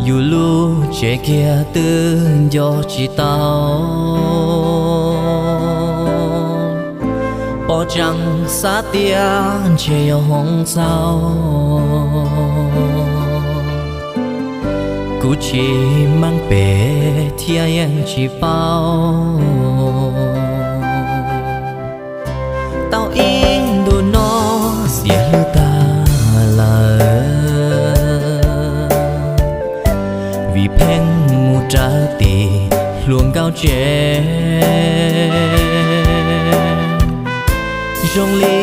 Yus lub tsev kiag twb nco tsis tau, pom tseeb xav tias ntshe yog hoob txhaum. Kuv tsis meej pem thiab yeej tsis paub, tau ib ntu no xiam hlwb tag lawm, vim pheej mus raws tim hluas nkauj tsev. Zoo li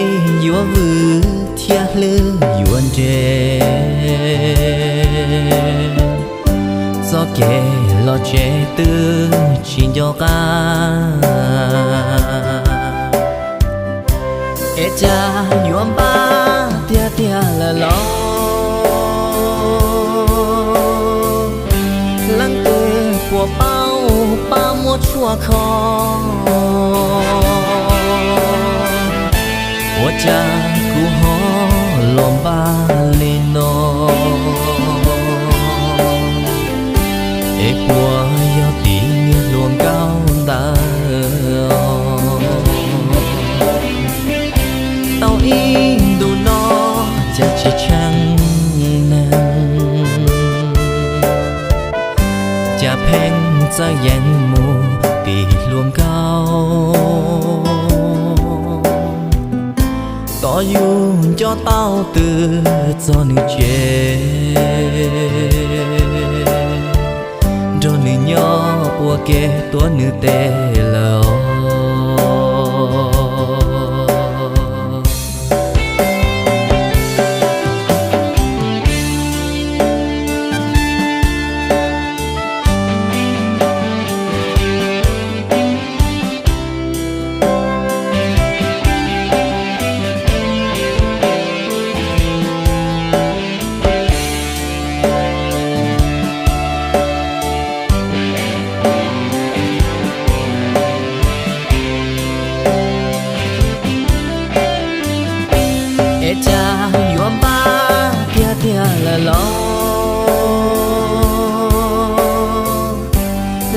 yuav vwm thiab hlwb yuav nres, txoj kev los tsev twb tsis nco qab. Es cas yuav npaj tiag tiag lawm los? Leej twg puas paub pab muab tshuaj kho? Ua cas kuv ho los npaj li no? Es puas yog tim niag hluas nkauj ntawd? Tau ib ntu no cas tsis tsheej neeg, cas pheej txawj yees mus tim hluas nkauj. Tos yus nco tau twb txog nws tsev, nrog nws nyob ua ke tuav nws tes lawm os. Es cas yuav npaj tiag tiag lawm los?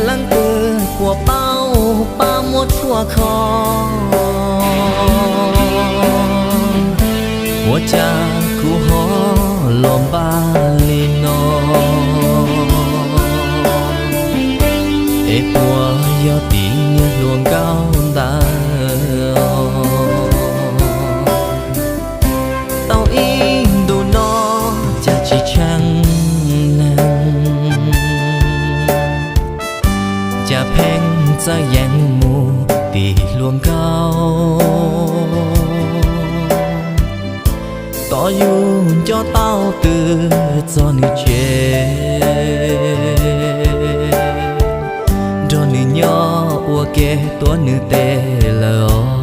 Leej twg puas paub pab muab tshuaj kho? Ua cas kuv ho los npaj li no? Es puas yog tim niag hluas nkauj ntawd? Tau ib ntu no cas tsis tsheej neeg, cas pheej txawj yees mus tim hluas nkauj. Tos yus nco tau twb txog nws tsev, nrog nws nyob ua ke tuav nws tes lawm os.